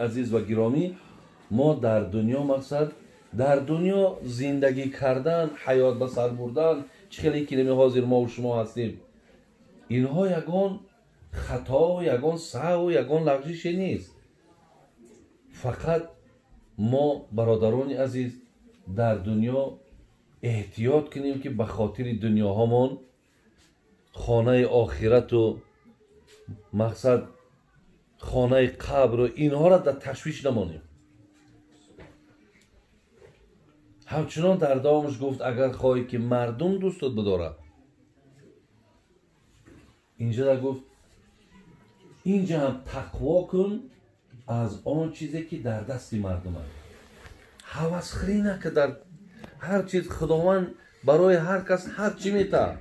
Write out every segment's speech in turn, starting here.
Азиз ва гиромӣ, мо дар дунё мақсад дар дунё зиндагӣ кардан, ҳаёт ба сар бурдан, чӣ хеле ки ҳозир мо шумо ҳастем, инҳо ягон хато, ягон саҳв, ягон лағзише нест. Фақат мо бародарони азиз дар дунё эҳтиёт кунем, ки ба хотири дунёҳомон хонаи охирату мақсад хонаи қабру инҳоро дар ташвиш намонем. Ҳамчунон дар давомаш гуфт, агар хоҳӣ ки мардум дӯстот бидорад, инҷа гуфт инҷа ҳам тақво кун аз он чизе ки дар дасти мардум аст. Ҳавасхӯрӣ нака дар ҳар чиз. Худованд барои ҳар кас ҳар чӣ метаҳад.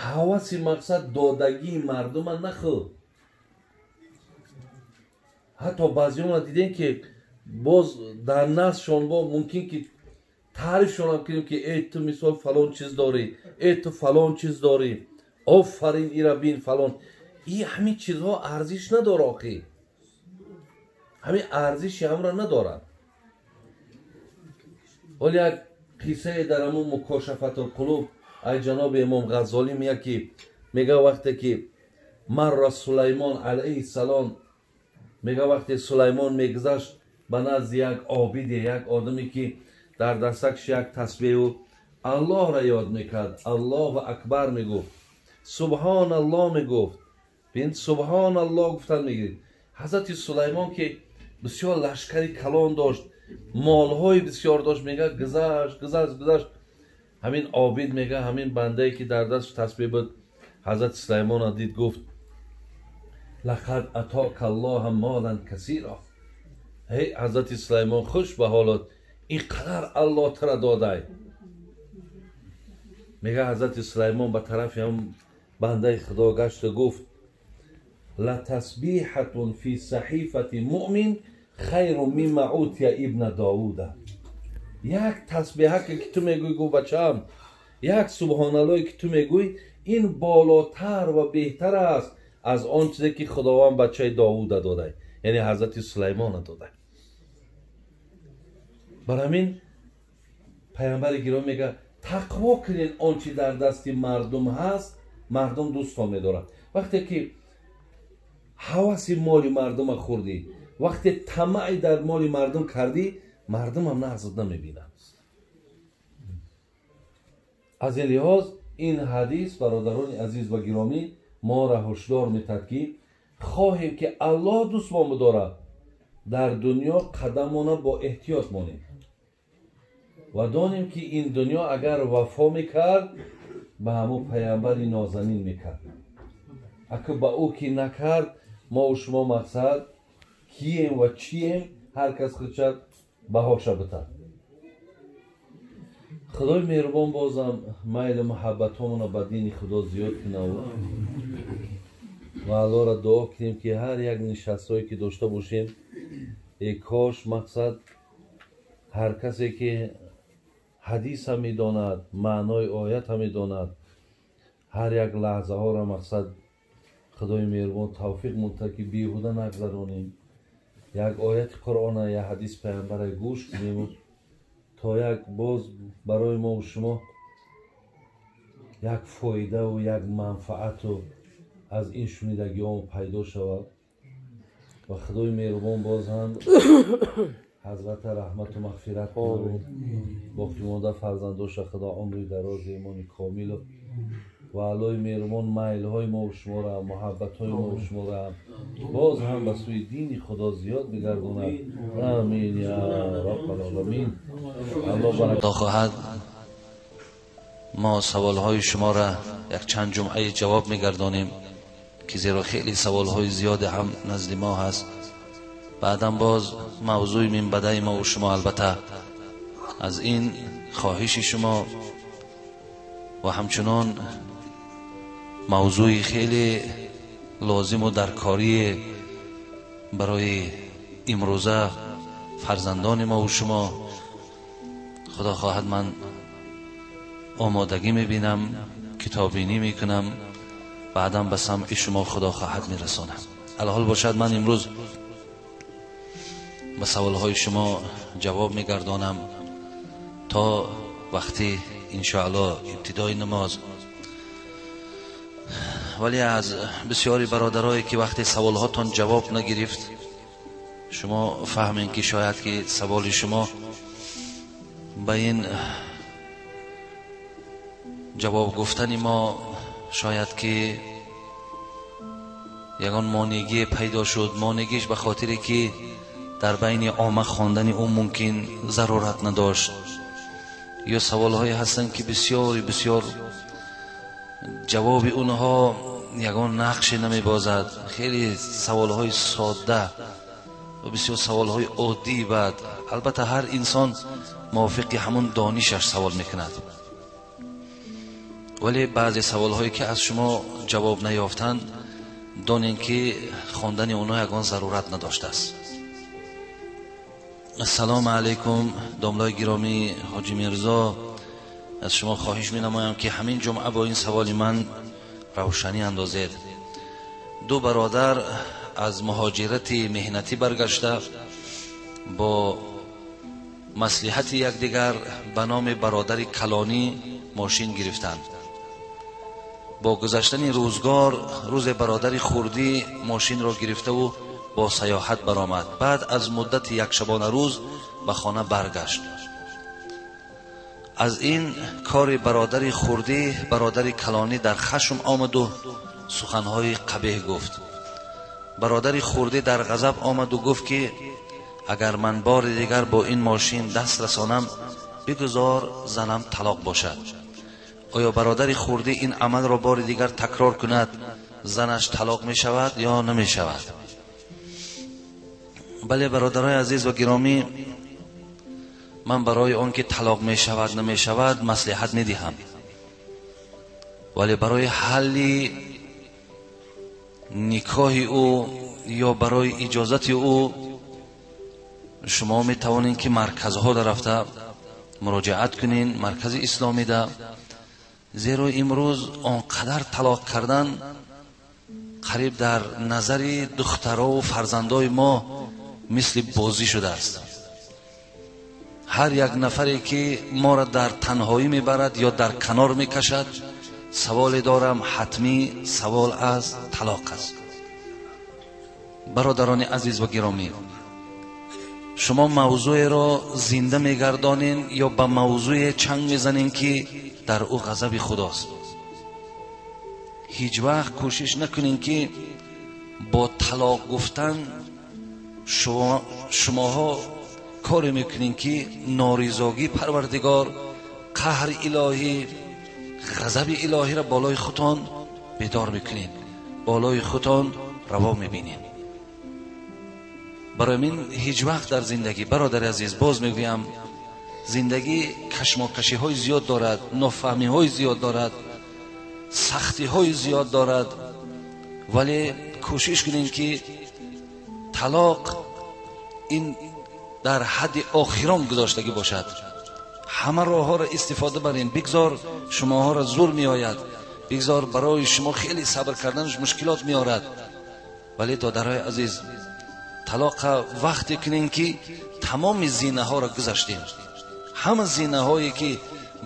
Ҳаваси мақсад додагии мардума нахӯр. Ҳатто баъзеҳоро дидем ки боз дар наздшон бо мумкин ки таърифшонам кунем ки э ту мисол фалон чиз дорӣ, э ту фалон чиз дорӣ, офарин ира бин фалон. И ҳамин чизҳо арзиш надора, охи ҳамин арзиши ҳамро надорад. Ҳол як қиссае дар ҳамун Мукошафатулқулуб ай ҷаноби имом Ғаззолӣ меяд, ки мега вақте ки марра Сулаймон алайҳиссалом, мега вақте Сулаймон мегузашт ба назди як обиде, як одаме ки дар дастакш як тасбеҳу Аллоҳро ёд мекард, Аллоҳу акбар мегуфт, субҳоналлоҳ мегуфт. Бин, субҳоналлоҳ гуфтан мегирид. Ҳазрати Сулаймон ки бисёр лашкари калон дошт, молҳои бисёр дошт, мега гузашт, гузашт, гузашт. Ҳамин обид мега ҳамин бандае ки дар дастш тасбеҳ буд, ҳазрати Сулаймонро дид, гуфт лақад атока Аллоҳа молан касира. Эй ҳазрати Сулаймон, хуш ба ҳолат, ин қадар Аллоҳ тура додай. Мега ҳазрати Сулаймон ба тарафи ҳам бандаи Худо гашту гуфт латасбиҳатун фи саҳифати муъмин хайру мимма утия ибна Довуда. Як тасбиҳаке ки ту мегӯй, гуфт бачаам, як субҳоналлоҳе ки ту мегӯй, ин болотар ва беҳтар аст аз он чизе ки Худованд бачаи Довуда додай, яъне ҳазрати Сулаймона додай. Бар ҳамин паямбари гиромӣ мега тақво кунед он чи дар дасти мардум ҳаст, мардум дӯстон медорад. Вақте ки ҳаваси моли мардума хӯрдӣ, вақте тамаъи дар моли мардум кардӣ, мардумам нағзат намебинад. Аз ин лиҳоз ин ҳадис, бародарони азиз ва гиромӣ, моро ҳушдор метад ки хоҳем ки Аллоҳ дӯстмон бидорад, дар дунё қадамона бо эҳтиёт монем ва донем ки ин дунё агар вафо мекард, ба ҳамун паямбари нозанин мекард. Ака ба ӯ ки накард, мо шумо мақсад кием ва чием, ҳар кас худша баҳоша битад. Худои меҳрубон бозам майлу муҳаббатҳомона ба дини Худо зиёд кунаву ва Аллоҳро дуо кунем ки ҳар як нишастҳое ки дошта бошем, э кош мақсад ҳар касе ки ҳадиса медонад, маънои оята медонад, ҳар як лаҳзаҳоро мақсад Худои меҳрубон тавфиқ мунта ки беҳуда нагзаронем, як ояти Қуръона, як ҳадис паямбара гӯш кунем то як боз барои мо шумо як фоидаву як манфаату аз ин шунидагиҳо пайдо шавад. Ва Худои меҳрубон боз ҳам ҳазрата раҳмату мағфират кунад, боқимонда фарзандоша Худо умри дарози имони комилу ва Аллоҳи меҳрубон майлҳои мо шуморо, муҳаббатҳои мо шуморо боз ҳам ба сӯи дини Худо зиёд бигардонад. Амин я раббал оламин. Аллоҳ баракат хоҳад. Мо саволҳои шуморо як чанд ҷумъаи ҷавоб мегардонем, ки зеро хеле саволҳои зиёде ҳам назди мо ҳаст. Баъдан боз мавзӯи минбадаи мо шумо албатта аз ин хоҳиши шумо ва ҳамчунон мавзӯи хеле лозиму даркорӣ барои имрӯза фарзандони мо ва шумо, Худо хоҳад ман омодагӣ мебинам, китоббинӣ мекунам بعدا به سمع شما خدا خواهد میرسانم. الحال باشد من امروز به سوالهای شما جواب میگردانم تا وقتی انشاءالله ابتدای نماز. ولی از بسیاری برادرایی که وقتی سوالهاتون جواب نگرفت، شما فهمین که شاید که سوال شما به این جواب گفتن ما شاید که یگان مانعی پیدا شد. مانعیش به خاطری که در بین عامه خواندن او ممکن ضرورت نداشت، یا سوالهایی هستند که بسیار بسیار جواب اونها یگان نقش نمیبازد. خیلی سوالهای ساده و بسیار سوالهای عادی. بعد البته هر انسان موافق همون دانشش سوال میکند، ولی بعضی سوالهایی که از شما جواب نیافتند دانین که خواندن اونها یگان ضرورت نداشته است. السلام علیکم داملای گرامی حاجی میرزا، از شما خواهش می نمایم که همین جمعه با این سوال من روشنی اندازید. دو برادر از مهاجرت مهنتی برگشته با مصلحت یکدیگر به نام برادر کلانی ماشین گرفتند. با گذشتن روزگار روز برادر خردی ماشین را گرفته و با سیاحت برآمد. بعد از مدت یک شبانه روز به خانه برگشت. از این کار برادر خردی برادر کلانی در خشم آمد و سخنهای قبیح گفت. برادر خردی در غضب آمد و گفت که اگر من بار دیگر با این ماشین دست رسانم بگذار زنم طلاق باشد. آیا برادر خردی این عمل را بار دیگر تکرار کند زنش طلاق می شود یا نمی شود؟ بله برادرای عزیز و گرامی، من برای آن که طلاق می شود نمی شود مصلحت ندهم، ولی برای حل نکاح او یا برای اجازت او شما می توانید که مرکزها در رفته مراجعت کنین، مرکز اسلامی ده. زیرا امروز آنقدر طلاق کردن قریب در نظر دخترها و فرزندای ما مثل بازی شده است. هر یک نفری که ما را در تنهایی میبرد یا در کنار میکشد، سوال دارم، حتمی سوال از طلاق است. برادران عزیز و گرامی، شما موضوع را زنده میگردانین یا به موضوع چنگ میزنین که در او غضب خداست. هیچ وقت کوشش نکنین که با طلاق گفتن شماها کاری میکنین که نارضایی پروردگار، قهر الهی، غضب الهی را بالای خودتان بیدار میکنین، بالای خودتان روا میبینین. برای من هیچ وقت در زندگی برادر عزیز باز میگویم، زندگی کشماکشی های زیاد دارد، نافهمی های زیاد دارد، سختی های زیاد دارد، ولی کوشش کنین که طلاق این در حد آخران گذاشتگی باشد. همه راه ها را استفاده برین، بگذار شماها را زور می آید، بگذار برای شما خیلی صبر کردنش مشکلات می آرد، ولی دادرای عزیز طلاق وقتی کنین که تمام زینه ها را گذاشتین، همه زینه هایی که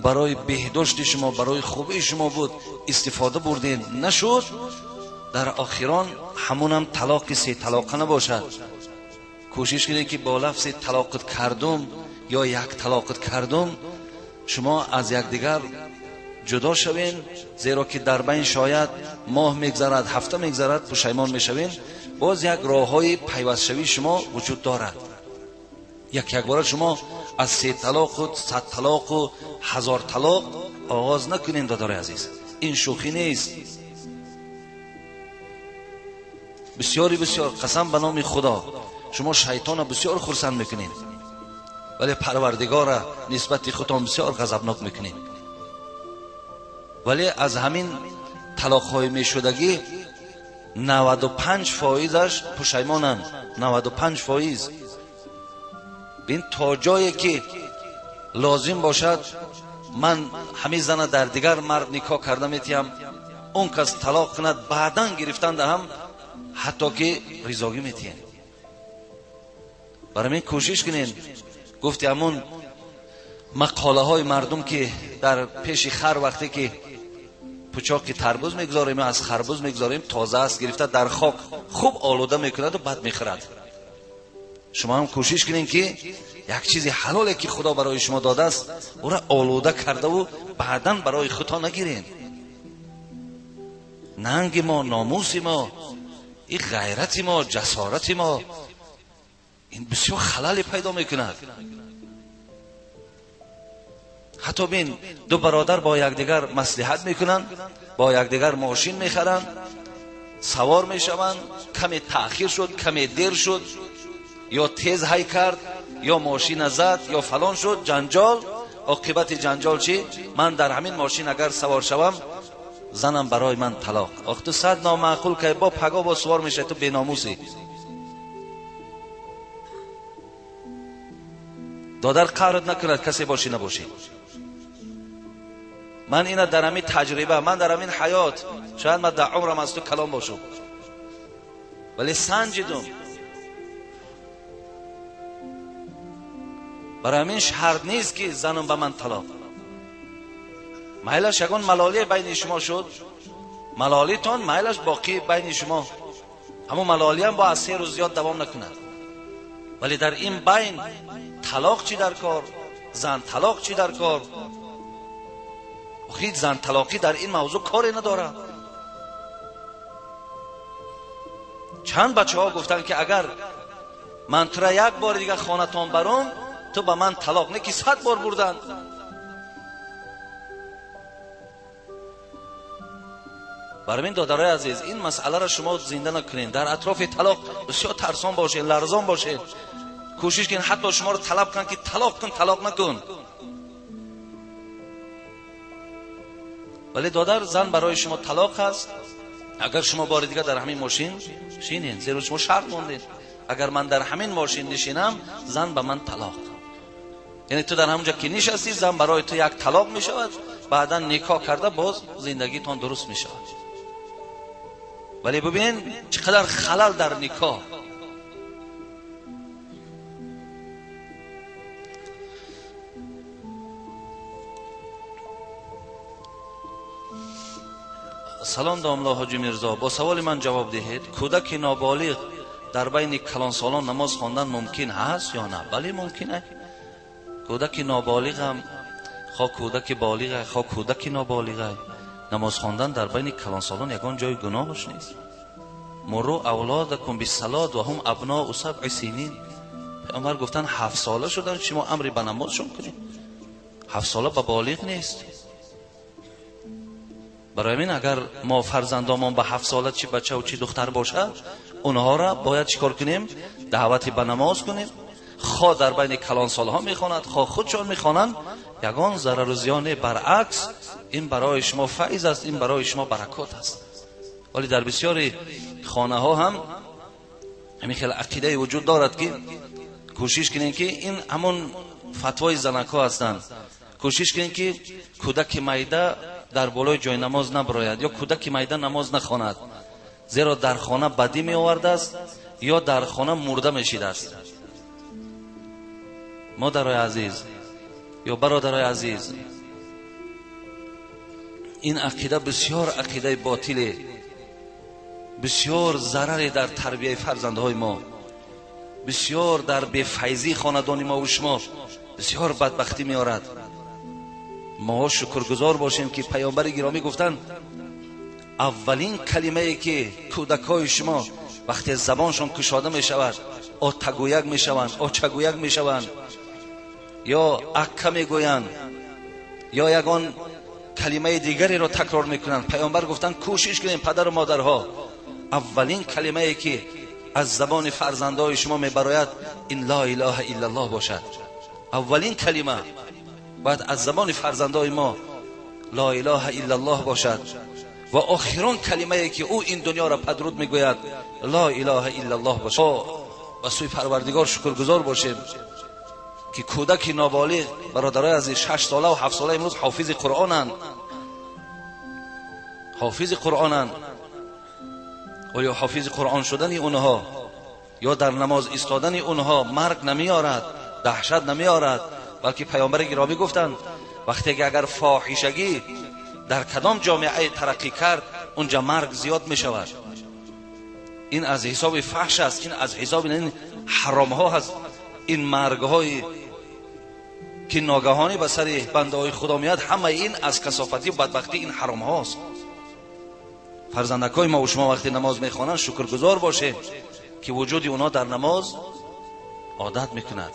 برای بهداشت شما، برای خوبی شما بود استفاده بردین، نشد، در آخران همونم طلاق سه طلاقه نباشد. کوشش کنید که با لفظ طلاقت کردم یا یک طلاقت کردم شما از یکدیگر جدا شوین، زیرا که در بین شاید ماه میگذرد، هفته میگذرد، پشیمان میشوین، باز یک راه های پیوست شوی شما وجود دارد. یک یک بار شما از 3 طلاق و 100 طلاق و 1000 طلاق آغاز نکنین دادار عزیز، این شوخی نیست. بسیاری بسیار قسم به نام خدا شما شیطان را بسیار خرسند میکنین، ولی پروردگار را نسبت خودتان بسیار غضبناک میکنین. ولی از همین طلاق های میشدگی 95% پشیمانند، 95%. بین تا جایی که لازم باشد من همین زن در دیگر مرد نکاح کرده میتیم، Он кас талоқ кунад, баъдан гирифтанда ҳам ҳатто ки ризогӣ метиҳем. Барои ин кӯшиш кунед. Гуфти ҳамун мақолаҳои мардум ки дар пеши хар вақте ки пучоқи тарбуз мегузорем ё аз харбуз мегузорем, тоза аст, гирифта дар хок хуб олуда мекунад ва бад мехӯрад. Шумо ҳам кӯшиш кунед ки як чизи ҳалоле ки Худо барои шумо додааст, ӯро олуда кардаву баъдан барои худтон нагиред. Нанги мо, номуси мо, ин ғайрати мо, ҷасорати мо, ин бисёр халале пайдо мекунад. Ҳатто бин, ду бародар бо якдигар маслиҳат мекунанд, бо якдигар мошин мехаранд, савор мешаванд, каме таъхир шуд, каме дер шуд, ё тез ҳай кард, ё мошина зад, ё фалон шуд, ҷанҷол. Оқибати ҷанҷол чӣ? Ман дар ҳамин мошин агар савор шавам, занам барои ман талоқ. Ох, ту сад номаъқул кай, бо паго бо сувор мешавӣ, ту беномусӣ. Додар қаҳрат накунад, касе бошӣ набошӣ. Ман ина дар ҳамин таҷриба, ман дар ҳамин ҳаёт, шояд ман дар умрам аз ту калом бошам, вале санҷидум. Барои ҳамин шарт нест ки занам ба ман талоқ. Майлаш ягон малолие байни шумо шуд, малолитон майлаш боқӣ байни шумо, ҳамон малолиам бо аз 3 рӯз зиёд давом накунад. Вале дар ин байн талоқ чӣ дар кор, зан талоқ чӣ дар кор? Охир зан талоқӣ дар ин мавзӯъ коре надорад. Чанд бачаҳо гуфтанд ки агар ман тура як бори дигар хонатон баром, ту ба ман талоқ. Не ки 100 бор бурданд. Барои ин додарои азиз, ин масъаларо шумо зинда накунед. Дар атрофи талоқ бисёр тарсон бошед, ларзон бошед. Кӯшиш кунед ҳатто шуморо талаб кунанд ки талоқ кун, талоқ накун. Вале додар, зан барои шумо талоқ аст агар шумо бори дигар дар ҳамин мошин шинед, зеро шумо шарт мондед. Агар ман дар ҳамин мошин нишинам, зан ба ман талоқ. Яъне ту дар ҳамонҷо ки нишастӣ, зан барои ту як талоқ мешавад, баъдан никоҳ карда боз зиндагитон дуруст мешавад. Вале бибин чӣ қадар халал дар никоҳ. Салом домла ҳоҷи Мирзо, бо саволи ман ҷавоб диҳед. Кӯдаки ноболиғ дар байни калонсолон намоз хондан мумкин ҳаст ё на? Бале, мумкин аст. Кӯдаки ноболиғ ҳам, хо кӯдаки болиғ, хо кӯдаки ноболиғ, намоз хондан дар байни калонсолон ягон ҷои гуноҳаш нест. Муру авлодакум биссалот ва ҳум абноу сабъи синин. Паёмбар гуфтанд 7 сола шудан шумо амри ба намозшон кунед. 7 сола ба болиғ нест. Барои ҳамин агар мо фарзандомон ба 7 сола чӣ бачаву чӣ духтар бошад, онҳоро бояд чӣ кор кунем? Даъвати ба намоз кунем. Хо дар байни калонсолҳо мехонад, хо худшон мехонанд, ягон зарару зиёне. Баръакс, ин барои шумо файз аст, ин барои шумо баракот аст. Вале дар бисёри хонаҳо ҳам ҳамин хел ақидае вуҷуд дорад ки кӯшиш кунем ки ин ҳамон фатвои занакҳо ҳастанд. Кӯшиш кунем ки кӯдаки майда дар болои ҷои намоз набарояд ё кӯдаки майда намоз нахонад, зеро дар хона бадӣ меовардааст ё дар хона мурда мешидааст. Модарои азиз ё бародарои азиз, ин ақида бисёр ақидаи ботиле, бисёр зараре дар тарбияи фарзандҳои мо, бисёр дар бефайзии хонадони мо ва шумо бисёр бадбахтӣ меорад. Мо шукргузор бошем ки паёмбари гиромӣ гуфтанд аввалин калимае ки кӯдакҳои шумо вақте забоншон кушода мешавад, отагӯяк мешаванд, очагӯяк мешаванд, ё акка мегӯянд, ё ягон калимаи дигареро такрор мекунанд. Паёмбар гуфтанд кӯшиш кунем падару модарҳо аввалин калимае ки аз забони фарзандҳои шумо мебарояд ин ла илаҳа иллаллоҳ бошад. Аввалин калима бояд аз забони фарзандҳои мо ла илаҳа иллаллоҳ бошад ва охирон калимае ки ӯ ин дунёро падруд мегӯяд ла илаҳа иллаллоҳ бошад. Ба сӯи Парвардигор шукргузор бошем ки кӯдаки ноболиғ, бародарои азиз, 6 сола ва 7 сола имрӯз ҳофизи Қуръонанд. ҳофизи қуръонанд. Оё ҳофизи қуръон шудани онҳо ё дар намоз истодани онҳо марг намеорад, даҳшат намеорад? Балки паёмбари гиромӣ гуфтанд, вақте ки агар фоҳишагӣ дар кадом ҷомеа тараққӣ кард, унҷа марг зиёд мешавад. Ин аз ҳисоби фаҳш аст, ин аз ҳисоби ин ҳаромҳо ҳаст, ин маргҳое ки ногаҳонӣ ба сари бандаҳои худо меояд, ҳамаи ин аз касофатӣ бадбахтӣ ин ҳаромҳост. Фарзандакҳои мо ва шумо вақте намоз мехонанд, шукргузор бошем ки вуҷуди онҳо дар намоз одат мекунад.